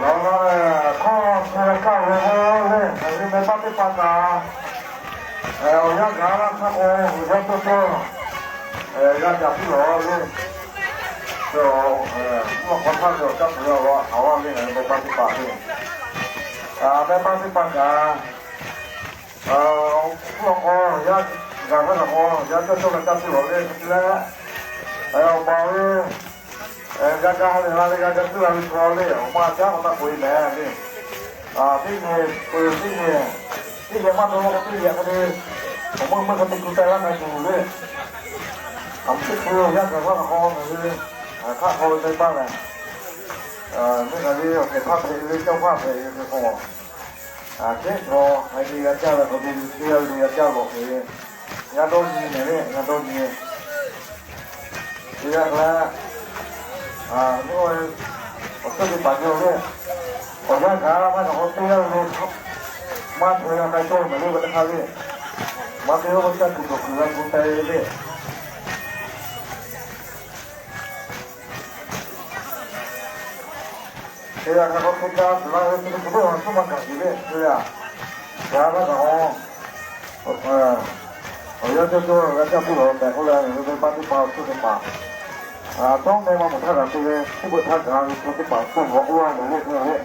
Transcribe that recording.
Lawˬ la, hkawˇ hk'a kaˇ ve le, ngaˬ hui meh baˆ teˇ hpaˍ kaꞈ, awˬ yanˇ gaˬ laˇ htaˇ k'o, awˬ yanˇ cawˇ cawˇ g'a caˍ piˇ lawˬ le. Mvuhˇ hk'aw htaˇ ve awˬ caˇ tuˬ yaˇ awˬ lawn haˍ laˇ ve ngaˬ hui meh baˆ teˇ hpaˍ le. Meh baˆ teˇ hpaˍ kaꞈ, mvuhˇ hk'aw yaˇ gaˬ htaˇ kaꞈ k'o, awˬ yanˇ cawˇ cawˇ g'a caˇ piˇ lawˬ le hk'e te leh, awˬ baˬ ve g'a ga leh la ve g'a ga tuˬ la ve chaw le, awˬ ma caˉ k'awꞈ taˇ k'oꞈ e mehˍ le. Teˇ nyi peuˬ teˇ nyi, teˇ nyi maˇ dawˇ law k'o teˇ nyi hk'e te, awˬ meuˇ meuˇ hk'e te ku teh laˇ k'ai tuˬ le. Aˬ mvuhˇ teˇ hkui awˬ yanˇ gaˬ htaˇ kaꞈ k'o ngaˬ hui hk'aˆ hk'aw ve teˇ baˆ lehˬ, mvuhˇ naw ve awˬ kehˬ hpaˇ hpehꞈ ve, cawˇ hpaˇ hpehꞈ ve hk'e k'o, a kehˉ chaw hk'a te g'a caˇ ve k'o, teˇ g'aˇ le g'a caˇ lawˬ hk'e, g'a dawˇ nyi mehˍ le, g'a dawˇ nyi. Teˇ g'aˇ leh, a, awˬ ceuˬ teˇ hpaˍ cawˬ ve, awˬ yanˇ gaˬ maˇ gaˬ k'o teˇ g'aˇ le, maˇ hpehꞈ g'a k'ai cawˇ mehˍ le, ve teˇ hk'aˇ le, maˇ te g'a k'o caˇ tuˬ dawˬ kuiˬ g'a gu teh ve le. Teˇ g'aˇ hk'a k'aw hk'e kaˇ tuˬ la ve, teˇ hkui teˇ hpaˍ suhˉ maˇ gaˬ tuˬ le, teˇ g'aˇ, yaꞈ hk'aˇ kaꞈ k'o, awˬ yanˇ cawˇ cawˇ g'a caˇ piˇ lawˬ tehꞈ k'oˆ leh, ngaˬ hui meh baˆ teˇ hpaˍ awˬ ceuˬ teˇ hpaˍ, dawˇ meh maˇ mawˬ htaˇ kaꞈ te ve, teˇ peuˬ htaˇ gaˬ ve chaw teˇ hpaˍ suhˉ g'awꞈ k'oˆ la ve le, teˇ g'aˇ le.